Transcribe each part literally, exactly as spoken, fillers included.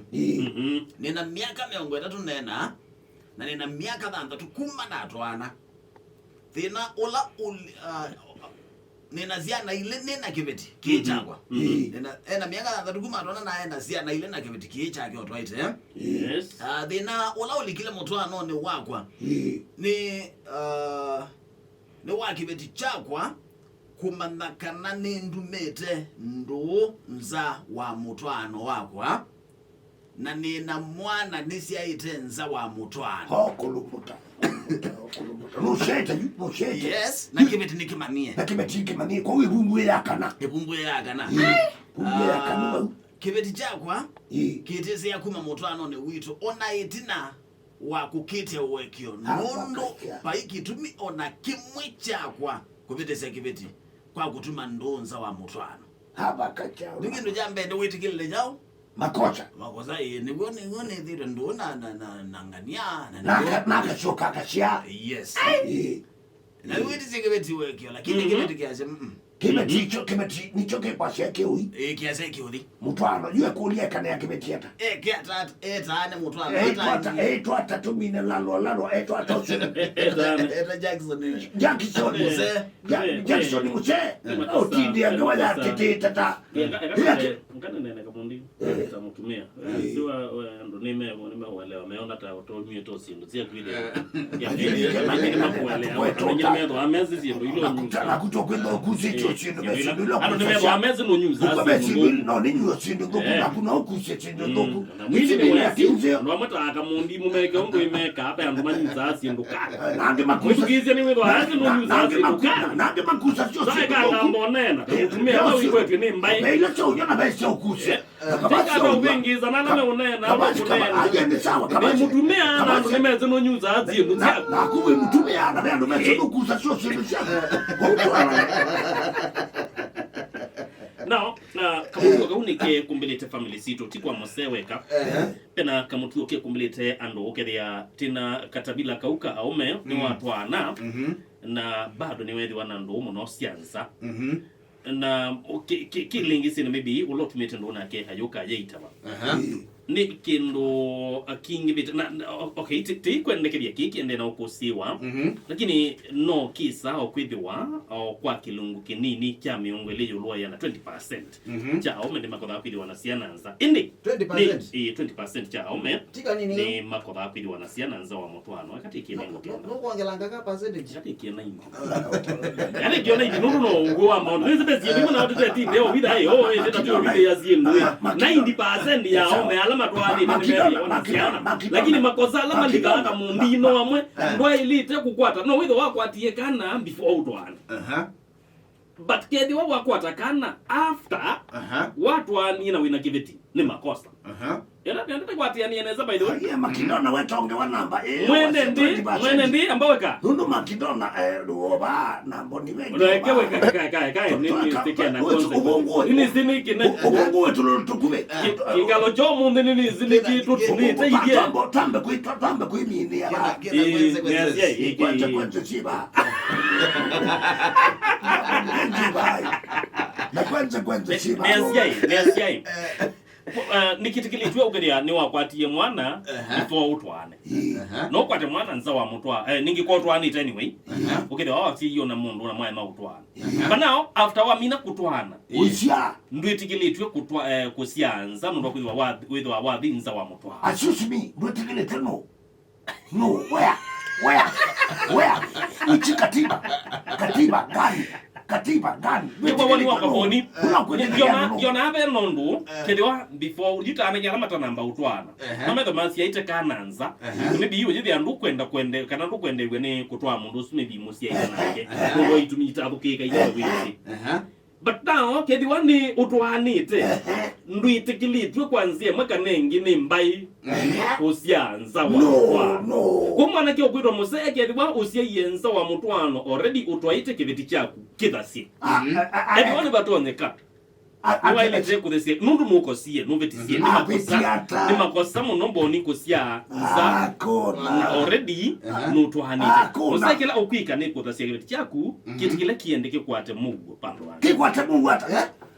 Ĩĩ. Mhm. Nĩna myaka mĩongo ĩtatũ nena, na nĩna myaka thanthatũ kuma natwaana. Thĩna ũla ũli-, ah, nĩna syana ilĩ nĩna kĩveti kĩĩ kyakwa. Mhm. Nĩna, ena myaka thanthatũ kuma atwaana na ena syana ilĩ na kĩveti kĩĩ kyake ũtwaĩte, eh? Yes. Ah, thĩna ũla ũlikile mũtwaanonĩ wakwa Ĩĩ. nĩ, ah, nĩ wa kĩveti kyakwa kũmanya kana nĩndumĩte ndũũ nza wa mũtwaano wakwa. Na nĩna mwana nĩsyaĩte nza wa mũtwaano. Oh, kũlũmũta, kũlũmũta, kũlũmũta. Nũsyaĩte yu, nũsyaĩte. Yes, na kĩveti nĩkĩmanyie. Na kĩveti nĩkĩmanyie. Kwa hiyo ĩvumbuĩ ya kana. Ĩvumbuĩ ya kana. Ĩĩ, ĩvumbuĩ ya kana. Ah, vau. Kĩveti kyakwa Ĩĩ. kĩtĩsĩa kuma mũtwaanonĩ witũ. Ona ĩtina wa kũkĩtya ũekeo. Ah, nũndũ vakacha. Vai kĩtumi ona kĩmwe kyakwa kũvĩtĩsya kĩveti kwa kũtuma ndũũ nza wa mũtwaano. Hapa kacha. Nĩ kĩndũ kya mbee nĩwĩtĩkĩlile kyaũ? Makosa. Makosa, ĩĩ, nĩw'o, nĩw'o nĩthĩtwe ndũũ na, na, na, na ngania, na nĩw'o. Naka-, nakasyoka akasya. Yes. Ĩĩ. Na wĩtĩsye kĩveti ũekeo, lakini Mhm. kĩveti kĩasya, mm-mm. Kĩveti Mhm. icho, kĩveti nĩkyo kĩkwasya kĩũi. Ĩĩ, kĩasya kĩũthi. Mũtwaano, yu ekũlya ekanĩa kĩveti ata? Eke ata, etaane mũtwaano, Eitwa ata, ataanie. Eitwa ata tũmine lalo, lalo, eitwa ata ũcio? Etaane. Eta Jackson. Jackson. Mũsee. Ja-, Mũsee. Jackson Mũsee. Nĩ makosa. Ũtindĩa ngewa ya Makosa. Tete tata. Eka, eka, Ĩla eka, kĩ- nganene na Kamundi. Eh. Ta mũtumĩa. Eh. Si wa, wa, andũ nĩ me, nĩ meuelewa, meona ta ũtomie to syĩndũ sya kwĩthĩa. Eh. Ya, lakini, lakini makuelewa. Kwetu na nyinyi ta-, metho amezi syĩndũ ilo nakuta-, nyusa. Nakuta kwenda ukusi cho Eh, syĩndũ ya, mesi ilo. Andũ nĩ metho amezi no nyusa syĩndũ. Uko mesi ilo, no, ni nyusa syĩndũ thũku, Eh. Naku na ukusi syĩndũ Mm. thũku. Na mwĩsĩ nĩ wĩsĩ, andũ amwe ta Kamundi mũmeke ũndũ ĩmeka, ape andũ manyusaa syĩndũ ka. Eh, na angĩ makusa. Mwĩthukĩĩsye nĩ wĩthwa, na-, ati nũnyusaa na-, na angĩ syĩndũ maku-, ka. Na angĩ makusa syo Sae syĩndũ ka thũku. Kambonena, ta Eh, mũtumĩa, eh, ta ũcio. Wĩkwetw'e nĩ mbaĩ. Ĩla sya ũnyona mbaĩ sya ũkusya. Eh, na kavasya ũnyona. Tika ta ũvĩngĩĩsa na name ũneena, kavasya kava-, ũkũneena. Aya nĩ sawa, nĩ kavasya. Mũtumĩa, na andũ kavasya. Nĩmesĩ nũnyusaa syĩndũ syaku. Na, naku wĩ mũtumĩa, na ve andũ mesĩ nũkusa syo syĩndũ syaku. Now, uh, kamũtuo kau nĩkekumbĩlĩte family sitũ, ti kwa mũsee weka. Ehe. Pena kamũtuo kekumbĩlĩte andũ ũkethĩa tĩna katavila kau ka aũme nĩ Mm. watwaana, Mhm. na bado nĩwethĩwa na ndũũ mũno sya nza. Mhm. Na o-, kĩ, kĩ, kĩlĩngĩsĩnĩ maybe ũla ũtumĩte ndũũ nake ayũka yaitava. Aha. Nĩ kĩndũ, uh, kingĩvĩte, na, na, o-, okay, ti, ti kwendekethya kĩĩ kĩendee na ũkũsĩwa, Mhm. lakini no kĩsa o kwĩthĩwa o kwa kĩlungu kĩnini kya mĩongo ĩlĩ ĩũlũ wa ĩana, twenty percent Mhm. kya aũme nĩmakothaa kwĩthĩwa na syana nza. Ĩndĩ, Twenty percent? Nĩ, ĩĩ, twenty percent kya aũme Ti kanini. Nĩmakothaa kwĩthĩwa na syana nza wa mũtwaano. Eka ti kĩnengo kĩenda. Nũkwongelanga ka percentage? Eka ti kĩnengo. Yaani, kĩona iti nũndũ no ũw'o wa maũndũ. Nĩsĩ syĩndũ imwe na watu teti ntheo witha, eh, oh, eh, teta tu witha ya syĩndũ, eh. Ninety percent ya aũme ala matwaanĩte nĩmethĩawa na syana. Lakini makosa ala malikaga mũndino amwe, ndwaĩlĩte kũkwata. No wĩthĩwa wakwatie kana before ũtwaane. Aha. But kethĩwa wakwata kana after Aha. watwaanie na wĩna kĩveti, nĩ makosa. Aha. Ĩla nĩendete kwatĩanĩa nesa, by the way. Aye, Makindona wetongewa namba ĩ, Mwene wasya ndi, twenty percent. Mwene ndi, amba weka. Nũndũ Makindona, eh, ruoba, na mboni wengi Ũnaeke wa- weka, kae, kae, kae, nĩ, nĩ, Twa-, twa-, nĩ kena ũvũngũ concept. Nĩ, nĩ, nĩ kena- Ũvũngũ wetu lũtũkuve. Ki-, kĩkalo kya ũmũnthĩ nĩ, nĩ, nĩ, nĩ, Kĩna, kĩtũ-, kĩna, nĩteithie. Twambe, twambe kwĩ-, twambe kwĩminĩa. Kĩna, kĩna Eh, kwenze, kwenze. Nĩasya, eh, Kwenze, eh. Kwenze, chiba. Kwenze, bai. Na kwenze, kwenze, chiba. Nĩasya, eh, nĩasya, eh. Eh. Ko-, eh, nĩkĩtĩkĩlĩtw'e ũkethĩa nĩwakwatie mwana Aha. before ũtwaane. Ĩĩ. Aha. No ũkwate mwana nza wa mũtwaano, eh, nĩngĩ kwa ũtwaanĩte anyway. Aha. Ũkethĩa wawasyaiwe na mũndũ na mwaema ũtwaana. Aha. But now, after wamina kũtwaana, Ĩĩ. Ũisya. ndwĩtĩkĩlĩtw'e kũtwa-, eh, kũsyaa nza nũndũ wa kwĩthĩwa wa-, wĩthĩwa wathi nza wa mũtwaano. Excuse me, ndwĩtĩkĩlĩtw'e no? No, where? Where? Where? Which katiba? Katiba gani? Katiba gani? Nĩkwa woni wa kavoni. Ngiona, ngiona ve nũndũ, kethĩwa before, yu ta anake ala matanamba ũtwaana. Ehe. Mametha masyaĩte kana nza. Ehe. Maybe yu yĩthĩa ndũkwenda kwende, kana ndũkwendeew'a nĩ kũtwaa mũndũ ũsu maybe mũsyaĩte nake. Ehe. Nũndũ wa itumi itathũkĩĩka ila wĩsĩ. Ehe. But now, kethĩwa nĩ ũtwaanĩte, Ehe. ndwĩtĩkĩlĩtw'e kwa nzĩa ĩmwe kana ĩngĩ nĩ mbaĩ Ehe. kũsyaa nza wa No, mũtwaano. No. Kwa mwanake ũkwĩtwa mũsee, kethĩwa ũsyaie nza wa mũtwaano, already ũtwaĩte kĩveti kyaku, kĩthasye. Ah, Mhm. ah, ah, Ethĩwa ah, nĩvatonyeka, ah, ah, nĩwaĩlĩte kũthesya, nũndũ nũkosie, nũvĩtisye, Mhm. nĩ Ah, makosa, vĩtia ata? nĩ makosa mũno mboni kũsyaa nza. Ah, kona. Na already Aha. nũtwaanĩte. Ah, kona. Mũsee kĩla ũkwĩka nĩ kũthasya kĩveti kyaku, Mhm. kĩti kĩla kĩende kĩkwate mũuo vandũ vangĩ. Kĩkwate mũuo ata, eh?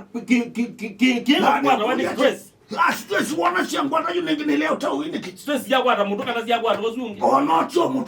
Kĩng'ata, kĩ- kĩ- kĩ- kĩ- kĩng'ata kwata wa nĩ stress. Ah, stress wona syangwata yu nĩngĩ nĩ leo tau inĩkĩ. Stress syakwata mũndũ kana syakwata ũsu ũngĩ. Ona ũtyo mũndũ